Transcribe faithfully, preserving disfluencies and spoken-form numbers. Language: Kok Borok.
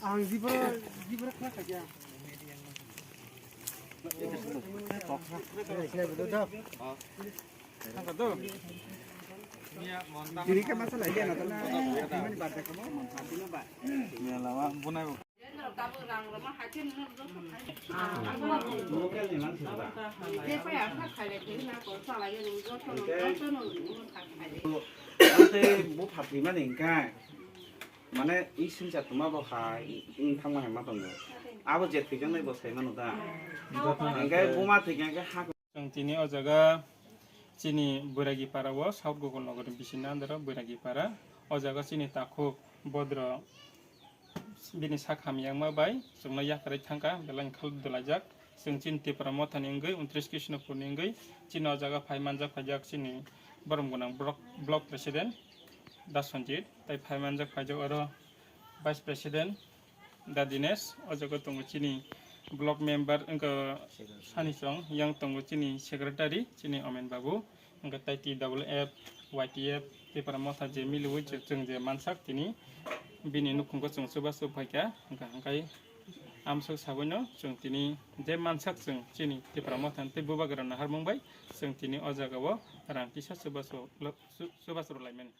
Ang jibra, jibra kha kha ya. Diri ka masala ya na tala. Mani bad ka mo mon pati na ba. Ya lama bunai. Ante bu phatwi mani hingkha. Mane, i singcha tuma bo hai, i, i thangma hai ma tongo. Abo je thwijaknai bo sai mano da. Hingke buma thwikha hingke ha. Chwng tini o jaga chini Boiragi para o South Gokul Nogor ni bisingni under o Boiragi para. O jaga chini takhuk bodro bini sak hamyangma bai chwngno yakarwi thangkha, belai khal dolaijak. Chwng chini Tipra Mothani wngwi, untris Krishnopurni wngwi, chini o jaga phai manjak phaijak chini borom gwnang block, block president. Da Sanjit, tai phai manjak phaijak oro Vice President Da Dinesh, o jaga tongo chini block member wngkha Sani Chong, yang tongo chini secretary chini Omen Babu, wngkha tai T W F, Y T F, Tipra Motha je miliwi je chwng je mansak tini bini nukhungo chwng chubachu phaikha, wngkha hwnkhe amsok sabaino chwng tini je mansak chwng chini Tipra Mothani tei Bubagra naharmung bai chwng tini o jaga o rang kisa chubachu, chubachu rwlaimani.